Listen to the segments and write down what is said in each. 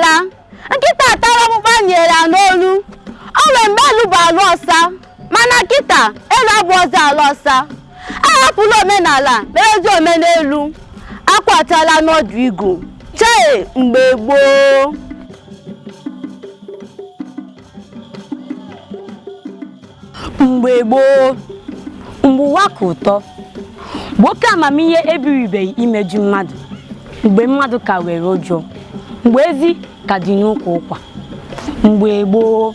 agbanweela. Nkịta atara ọkpụkpụ a nyere ya n'olu. O nwere mgbe elu bụ ala ọsa, mana kịta elu abụrọzi ala ọsa. Ahapụla omenala merezi omenelu. Akwụ achala n'ọdụ igu. Chee, mgbe gboo. Mgbe gboo, mgbe ụwa ka ụtọ, mgbe oke amamihe ebiribeghị imeju mmadụ, mgbe mmadụ ka nwere ụjọ, mgbe ezi ka dị n'ukwu ụkwa. Mgbe gboo,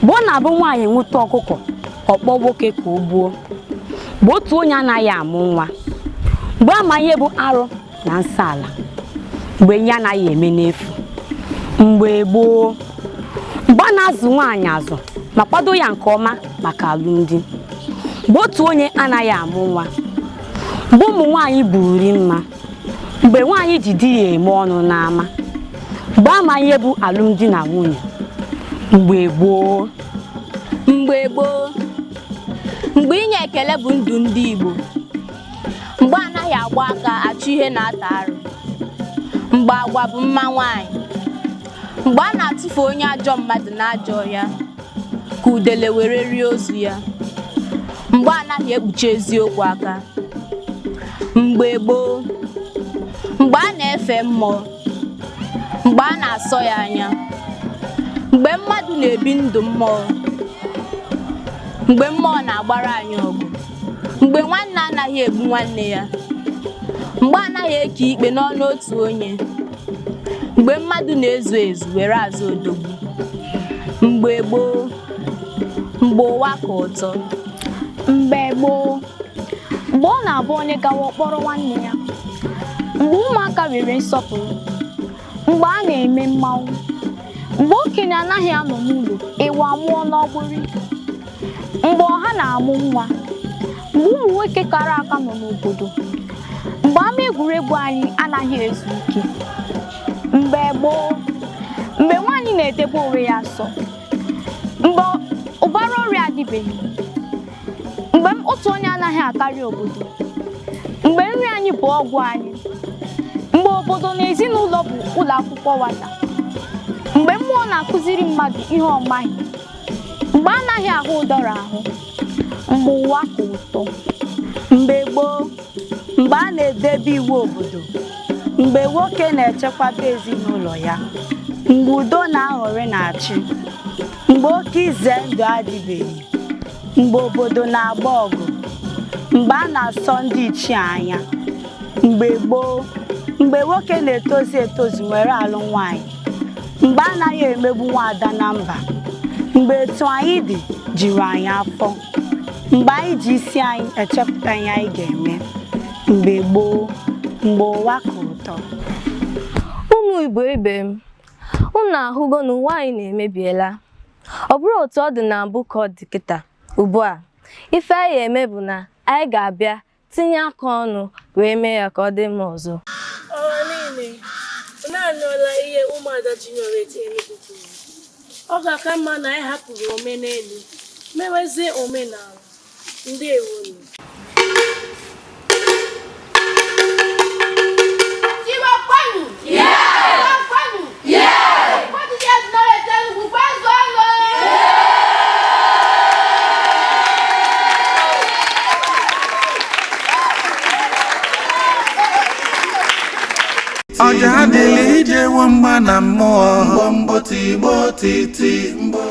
mgbe ọ na-abụ nwaanyị nwụta ọkụkọ, ọ kpọọ nwoke ka o gbuo, mgbe otu onye anaghị amụ nwa, mgbe ama ihe bụ arụ na nsọ ala, mgbe ihe anaghị eme n'efu. Mgbe gboo, mgbe a na-azụ nwaanyị azụ ma kwado ya nke ọma maka alụmdi, mgbe otu onye anaghị amụ nwa, mgbe ụmụ nwaanyị buru mma, mgbe nwaanyị ji di ya eme ọnụ n'ama, mgbe ama ihe bụ alụmdi na nwunye. Mgbe gboo. Mgbe gboo, mgbe inye ekele bụ ndụ ndị Igbo, mgbe anaghị agba aka achọ ihe na-ata arụ, mgbe agwa bụ mma nwaanyị, mgbe a na-atụfu onye ajọ mmadụ n'ajọ ọhịa ka udele were rie ozu ya, mgbe anaghị ekpuchi eziokwu aka. Mgbe gboo, mgbe a na-efe mmụọ, mgbe a na-asọ ya anya, mgbe mmadụ na-ebi ndụ mmụọ, mgbe mmụọ na-agbara anyị ọgụ, mgbe nwanne anaghị egbu nwanne ya, mgbe anaghị eke ikpe n'ọnụ otu onye, mgbe mmadụ na-ezu ezu were azụ odogwu. Mgbe gboo, mgbe ụwa ka ụtọ. Mgbe gboo, mgbe ọ na-abụ onye gawa ọ kpọrọ nwanne ya, mgbe ụmụaka nwere nsọpụrụ, mgbe a na-eme mmanwụ, mgbe okenye anaghị anọ n'ụlọ ewu amụọ n'ọgbụrị, mgbe ọha na-amụ nwa, mgbe ụmụ nwoke kara aka nọ n'obodo, mgbe ama egwuregwu anyị anaghị ezu ike. Mgbe gboo, mgbe nwaanyị na-edebe onwe ya nsọ, mgbe ụbara ọrịa adịbeghị, mgbe otu onye anaghị akarị obodo, mgbe nri anyị bụ ọgwụ anyị, mgbe obodo na ezinụlọ bụ ụlọ akwụkwọ nwata, mgbe mmụọ na-akụziri mmadụ ihe ọ maghị, mgbe anaghị ahụ ụdọrọ ahụ, mgbe ụwa ka ụtọ. Mgbe gboo, mgbe a na-edebe iwu obodo, mgbe nwoke na-echekwaba ezinụlọ ya, mgbe udo na aṅụrị na-achị, mgbe oke ize ndụ adịbeghị, mgbe obodo na-agba ọgụ, mgbe a na-asọ ndị ichie anya. Mgbe gboo, mgbe nwoke na-etozu etozu nwere alụ nwaanyị, mgbe anaghị emegbu nwaada na mba, mgbe etu anyị dị juru anyị afọ, mgbe anyị ji isi anyị echepụta ihe anyị ga-eme. Mgbe gboo, mgbe ụwa ka ụtọ. Ụmụ Igbo ibe m, unu ahụgo na ụwa anyị na-emebiela. Ọ bụrọ otu ọ dị na mbụ ka ọ dị kịta ugbu a. Ife anyị eme bụ na anyị ga-abịa tinye aka ọnụ wee mee ya ka ọ dị mma ọzọ. Ọha niile, unu anụla ihe ụmụada Juniorate Enugu kwuru. Ọ ga-aka mma na anyị hapụrụ omenelu, mewezie omenala. Ndewonu. Igbo kwenu! Igbo kwenu! Igbo Juniorate Enugu kwezuonu! Ọja adịla ijewo mgba na mmụọ. Mbọ mbọ tigbo titi mbọ.